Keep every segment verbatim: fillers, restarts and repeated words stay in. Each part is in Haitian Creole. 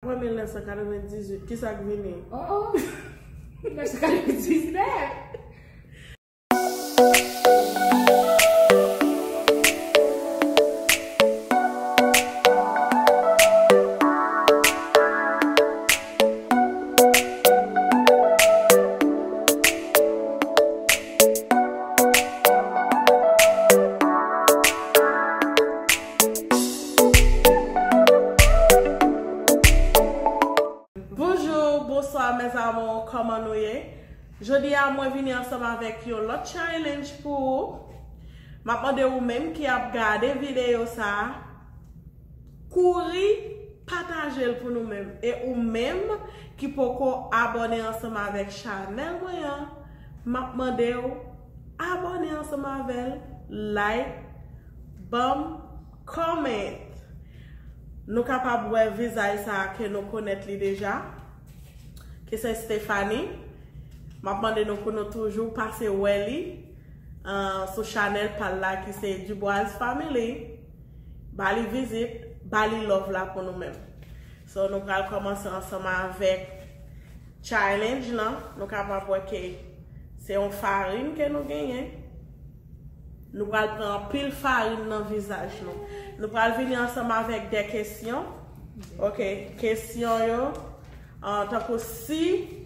Apre mil nèf san katrevendizuit, kisa k vini? Oh, oh. Mil nèf san katrevendiznèf. Bonjou, bonswa, mes amours, kòman nou ye? Jodi a, mwen vini ansanm avèk yon lòt challenge pou ou. M ap mande ou menm ki ap gade videyo sa a, kouri pataje l pou nou menm. E ou menm ki poko abòne ansanm avèk chanèl mwen an, m ap mande w abòne ansanm avè l, like, ban m comment. Nou kapab wè vizaj sa a ke nou konèt li deja, ki se Stephanie. M ap mande nou pou nou toujou pase wè li, ah, sou chanèl pa l la ki se Dubois Family. Ba li vizit, ba li love la pou nou menm. So, nou pral kòmanse ansanm avèk challenge lan. Nou kapab wè ke se yon farin ke nou genyen. Nou pral pran anpil farin nan vizaj nou. Nou pral vini ansanm avèk de kesyon. Ok, kesyon yo, ah, tankou si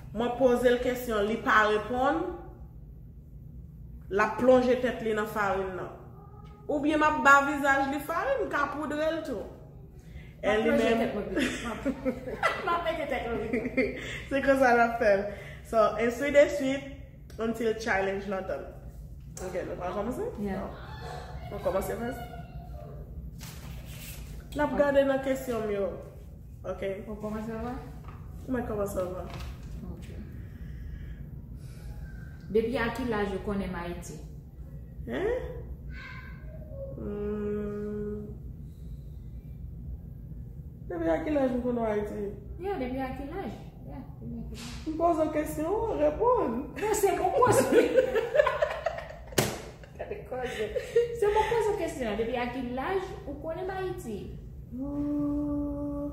mwen poze l kesyon, li pa reponn, l ap plonje tèt li nan farin nan. Oubyen m ap ba vizaj li farin, m ka poudre l tou. E li menm. M ap mete tèt mwen pito. M ap mete tèt mwen pito. Se konsa n ap fè l. So, ensi de suit, until challenge lan done. Ok, nou pral kòmanse? Yeah. Non. Nou kòmanse fè sa? N ap gade nan kesyon m yo. Ok. Ou kòmanse anvan? Mwen kòmanse anvan. Ok. Depi a ki laj ou konnen m Ayiti? Hein? Hmm. Depi a ki laj ou konnen w Ayiti? Yeah, depi a ki laj? Yeah, depi a ki laj? M poze w kesyon, ou reponn. Non, se mwen poze. Gade koze. Se mwen poze w kesyon an. Depi a ki laj ou konnen m Ayiti? Hmm.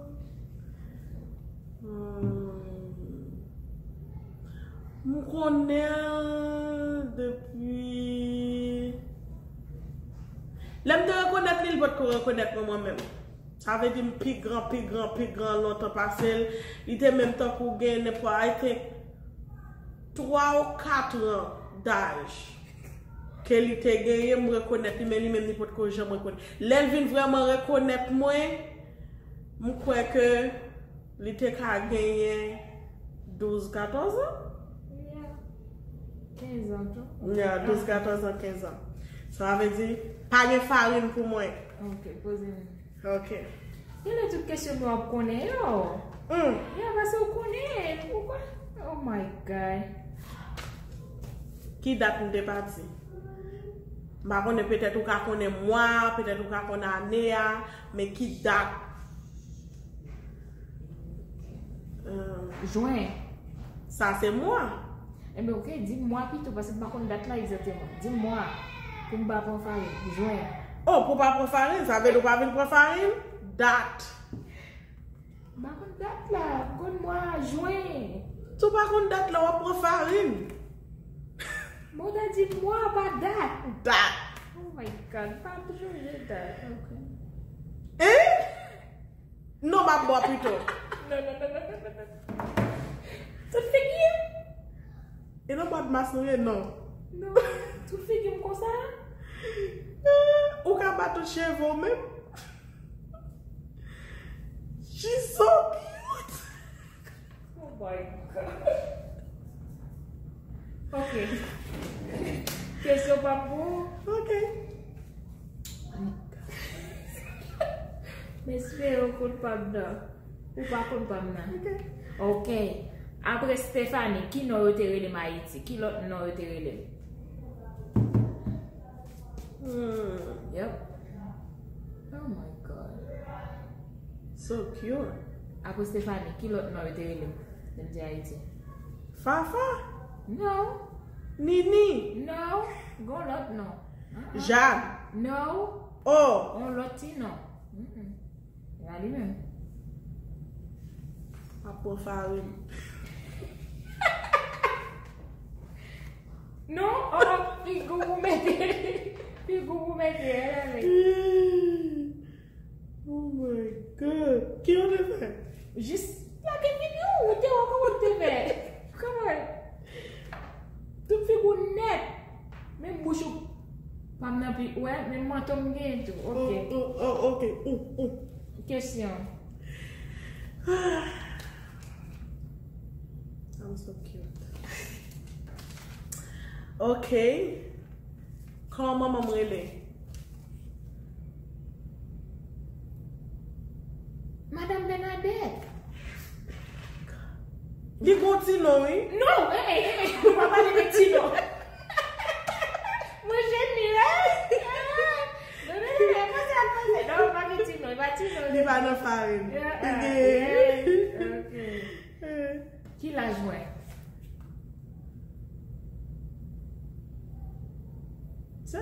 Hmm. M konnen l depi. Lè m te rekonèt li, li potko rekonèt mwen, mwen menm. Sa vle di m pi gran, pi gran, pi gran lontan pase l. Li te menm tankou gen nenpòt, I think, twa ou kat an daj ke li te genyen, m rekonèt li, men li menm li potko janm rekonèt. Lè l vin vrèman rekonèt mwen, m kwè ke li te ka genyen douz, katòz an? Yeah. Kenz an tou. Yeah, douz, katòz an, kenz an. Sa vle di, pa gen farin pou mwen. Ok, poze men. Ok. Genlè tout kesyon nou ap konnen yo. Hmm. Yeah, paske ou konnen, ou konnen. Oh my God. Ki dat m te pati? M pa konnen, petèt ou ka konnen mwa, petèt ou ka konnen ane a, men ki dat? Euh, Jen. Sa se mwa. Enben, ok, di m mwa pito, paske m pa konn dat la egzakteman. Di m mwa, pou m pa pran farin. Jen. Oh, pou pa pran farin, sa vle di w pa vin pran farin? Dat. M pa konn dat la, m konn mwa jen. Si w pa konn dat la, w ap pran farin. Bon, w ta di mwa, pa dat. Dat. Oh my God, m pa sonje dat. Ok. Hein? Non, m ap bò pito. Non, non, non, non, non, non, non. Tout figi m? E nan mwa mas nou ye, non? Non. Tout figi m konsa? Ou ka bat tout cheve w menm? She's so cute. Oh my God. Ok. Kesyon pa pou ou? Ok. M espere ou konn pa m nan. Ou pa konn pa m nan. Ok. Ok. Apre Stephanie, ki non yo te rele m Ayiti? Ki lòt non yo te rele m? Hmm. Yep. Oh my God. So cute. Apre Stephanie, ki lòt non yo te rele m lè m te Ayiti? Fafa? No. Nini? No. Gon lòt non. Uh-uh. Jeanne? No. Oh. Gon lòt ti non. Mm-mm. E pa li menm. Pran farin. Non, oh, oh, figi w mete. Figi w mete, eh, la, men. Oh my God. Ki w te fè? Jis lage figi w, ou te wè kòman w te fè. Kòman? Tout figi w nèt. Men bouch ou pa m nan pi, wè, men manto m gen tou. Ok. Oh, oh, oh, ok. Ou, ou. Kesyon. I'm so cute. Ok. Kòman manman m rele? Madanm Bènadèt. Li gon ti non, wi. Non, eh, eh, eh, eh, nou pa pale de ti non. Mwen jeni, eh. Non, non, non, non, pase, al pase. Non, pa gen ti non, pa ti non. Li pa nan farin. Yeah, li gen. Yeah, ok. Eh. Ki laj mwen? Sa?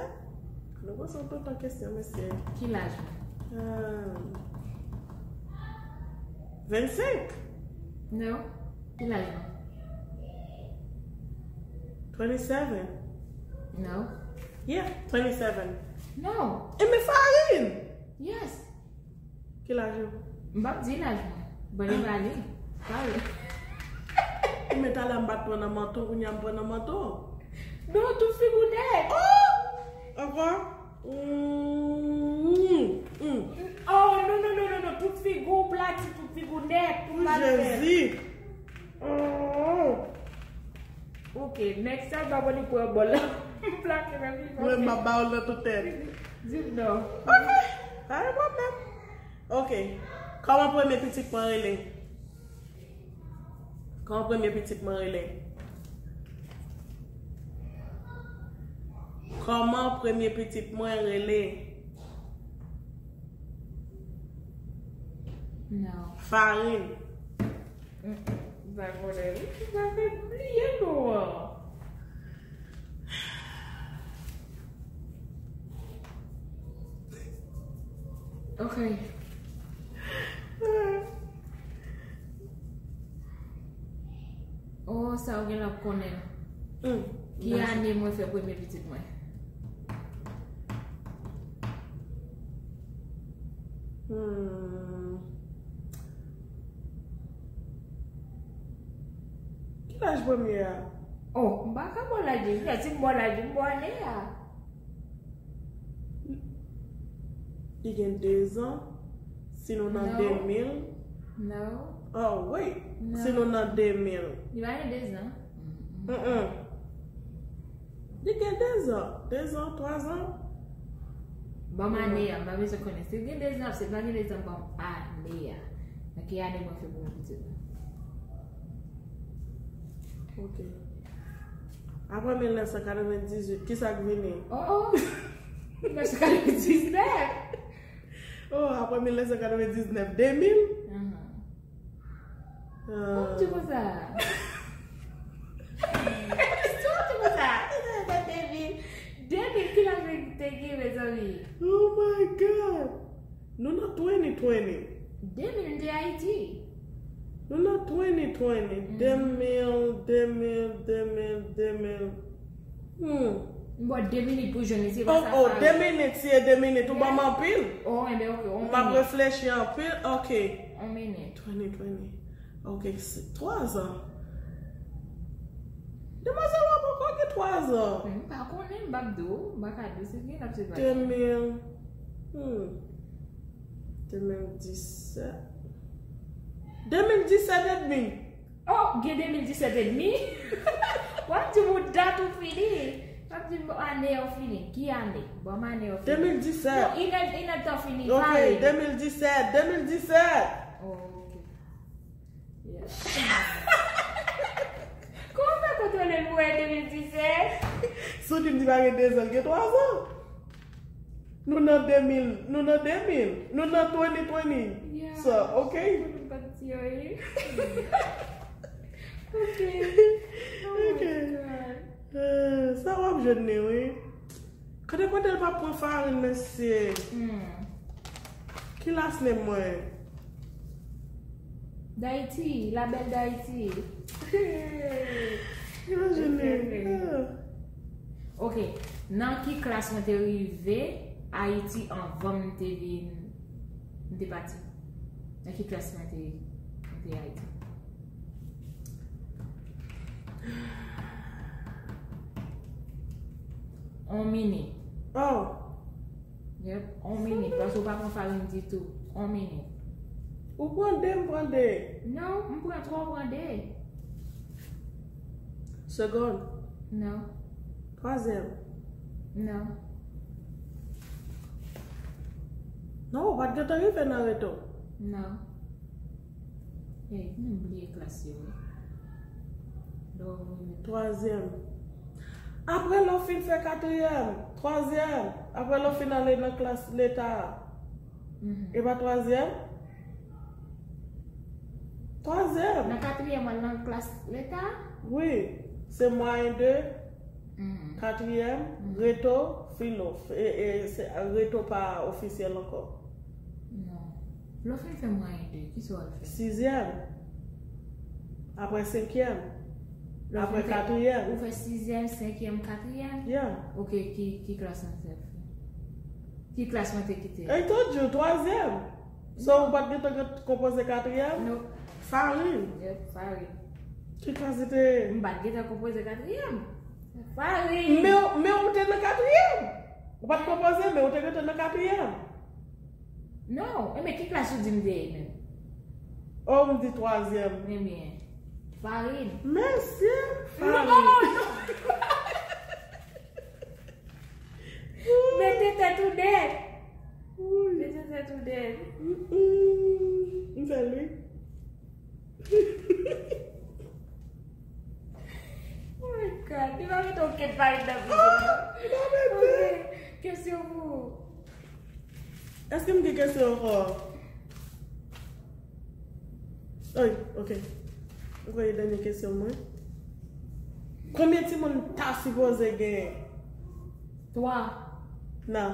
Nou konsantre nan kesyon, mesye. Ki laj mwen? Ah. Vennsenk? Non. Ki laj mwen? Twenty-seven. Non. Yeah, twenty-seven. Non. E men farin! Yes. Ki laj ou? M p ap di laj mwen. Ban li pale. Pale. Men talè m pa t pran nan manto, kounye a m pran nan manto. Non, tout figi w nèt. Oh! Ankò? Mm, mm. Oh, non, non, non, non, non. Tout figi w plati, tout figi w nèt. Tout pale nèt. Jezi. Oh. Ok, next time, pa pran li pou yon bòl la. M plake nan figi w. Mwen, m ap ba w l nan tout tèt. Di m non. Ok, pa gen pwoblèm. Ok. Kòman premye pitit mwen rele? Kòman premye pitit mwen rele? Kòman premye pitit mwen rele? Non. Farin. Mm, mm. Sa konnen wi, ki sa fè bliye non an. Ok. Oh, sa ou gen l ap konnen. Mm. Ki ane mwen fè premye pitit mwen? Hmm. Ki laj premye a? Oh, m pa ka ba w laj li. Si m ba w laj li, m ba w ane a. Li gen dezan. Si nou nan de mil. Non. Oh, wait. Non. Si nou nan de mil. Li pa gen dezan. Mm-mm. Li gen dezan. Dezan, twazan. Ban m ane a, m pa bezwen konnen. Si l gen dezan, si l pa gen dezan, ban m ane a. Nan ki ane mwen fè premye pitit mwen? Ok. Apre mil nèf san katrevendizuit, ki sa k vini? Oh, oh. Mil nèf san katrevendiznèf. Oh, apre mil nèf san katrevendiznèf, de mil? Ahan. Ah. Kòman w di konsa? Kòman w di konsa? De mil, de mil, ki laj mwen te gen, mezanmi? Oh my God! Nou nan twenty twenty. De mil m te Ayiti. Nou nan twenty twenty. Mm. De mil, de mil, de mil, de mil. Hmm. M ba w de minit pou jwenn li, se pa sa. Oh, oh, de minit, si e de minit, ou ban m anpil. Oh, enben, ok, on minit. M ap reflechi anpil, ok. On minit. Twenty twenty. Ok, se twazan. Demwazèl, w ap ankò gen twazan. M pa konnen, m p ap di w, m pa ka di w, se gen l ap se pa gen. De mil. Hmm. De mil disèt. De mil disèt edmi. Oh, gen de mil disèt edmi? W ap di m yon dat ou fini. W ap di m ane ou fini. Ki ane? Ban m ane ou fini. De mil disèt. Non, inèdtan fini. Ok, pare. De mil disèt, de mil disèt. Oh, ok. Yeah. Kòman w fè kontwole l pou wè de mil disèt? Si w di m li pa gen dezan, l gen twazan. Nou nan de mil, nou nan de mil, nou nan twenty twenty. Yeah. So, ok? M pa t di anyen. Ok. Oh my God. Eh, sa w ap jwenn li, wi. Kote kote l pa pran farin, mesye. Hmm. Ki last name mwen? D'Haïti, la belle d'Haïti. Imajine. Ok, ok. Ok. Nan ki klas mwen te rive Ayiti anvan m te vin, m te pati? Nan ki klas mwen te, mwen te Ayiti? On minit. Oh. Yep, on minit. Paske w pa pran farin ditou. On minit. Ou pran de, m pran de. Non, m pran twa, w pran de. Segonn. Non. Twazyèm. Non. Non, ou pa t gentan rive nan reto. Non. Hey, m bliye klas yo wi. Lè w vini. Twazyèm. Apre lè w fin fè katriyèm, twazyèm, apre lè w fin ale nan klas leta a, e pa twazyèm? Twazyèm. Nan katriyèm, w al nan klas leta? Wi. Se mwayen de, katriyèm, reto, filo. E, e, se reto pa ofisyèl ankò. Non. Lè w fin fè mwayen de, kisa w al fè? Sizyèm. Apre senkyèm. Lè w fin fè, katriyèm. Ou fè sizyèm, senkyèm, katriyèm? Yeah. Ok, ki, ki klas mwen te fè? Ki klas mwen te kite? I told you, twazyèm. So, ou pa t gentan konpoze katriyèm? No. Farin. Yep, farin. Ki klas li te ye? M pa t gentan konpoze katriyèm. Farin. Men, men ou te nan katriyèm. Ou pa t konpoze, men ou te gentan nan katriyèm. Non, enben ki klas ou di m te ye menm? Oh, m di twazyèm. Enben, farin. Mèsi, farin. Non, non. Mete tèt ou dèyè. Mete tèt ou dèyè. M fè l wi. Oh my God, li pa mete okenn farin nan videyo a. Li pa mete. Ok, kesyon pou ou. Èske m gen kesyon ankò? Oy, ok. M kwè e dènye kesyon mwen. Konbyen timoun ta sipoze genyen? Twa. Non.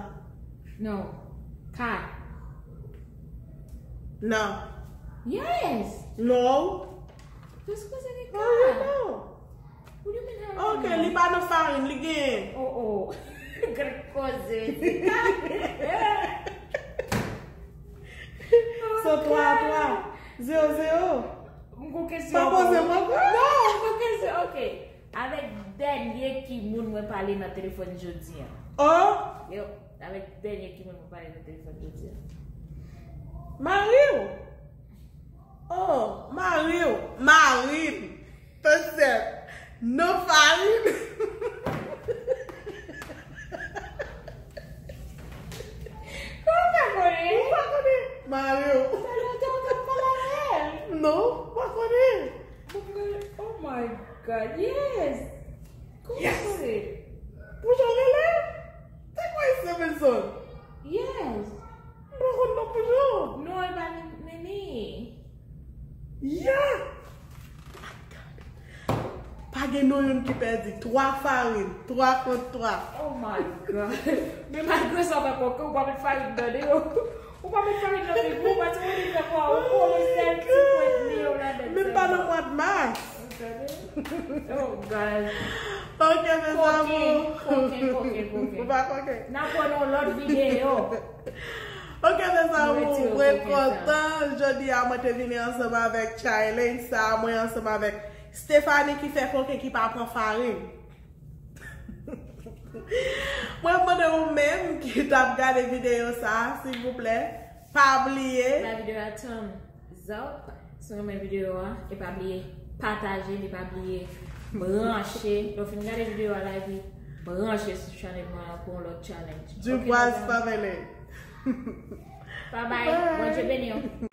Non. Kat. Non. Yes. Non. Yo sipoze gen kat. Non. What do you mean, how do you know? Ok, li pa nan farin, li genyen. Oh, oh. Gad koze. So, twa a twa. Zewo zewo. M gon kesyon. Pa poze m ankò. Non, m gon kesyon. Ok. Avèk dènye ki moun mwen pale nan telefòn jodi a? Oh. Yo, avèk dènye ki moun mwen pale nan telefòn jodi a? Mari w. Oh, mari w. Mari m. Petèt. Non, farin. Kòman w pa konnen? Ou pa konnen? Mari w. Sa lontan w t ap pale avè l. Non, ou pa konnen. Oh my God, yes. Kòman w konnen? Pou jan w rele? Te kwè se Wilson. Yes. M pa konn non pou jan. Non, e pa Nini. Yeah! Oh my God. Pa gen non youn ki pèdi. Twa farin. Twa kont twa. Oh my God. Men malgre sa, w pa koke, ou pa met farin nan de yo. Ou pa met farin nan figi w, ou pa ti moun ki fè kwa, ou kole sèl ti pwent li yo ladan. Men pa nan mwa de mas. Gade. Oh God. Ok, mes amours. Koke, koke, koke, koke. Ou pa koke. N a pran yon lòt videyo. Ok, mes amours, mwen kontan. Jodi a, mwen te vini ansanm avèk challenge sa, mwen ansanm avèk Stephanie ki fè koke ki pa pran farin. Mwen mande ou menm ki t ap gade videyo sa, silvouplè, pa bliye. Ba videyo a thumbs up si w renmen videyo a. E pa bliye pataje li, pa bliye branche. Lè w fin gade videyo a la, epi branche sou chanèl mwen an pou yon lòt challenge. Dubois Family. Bye bye. Bondye beni w.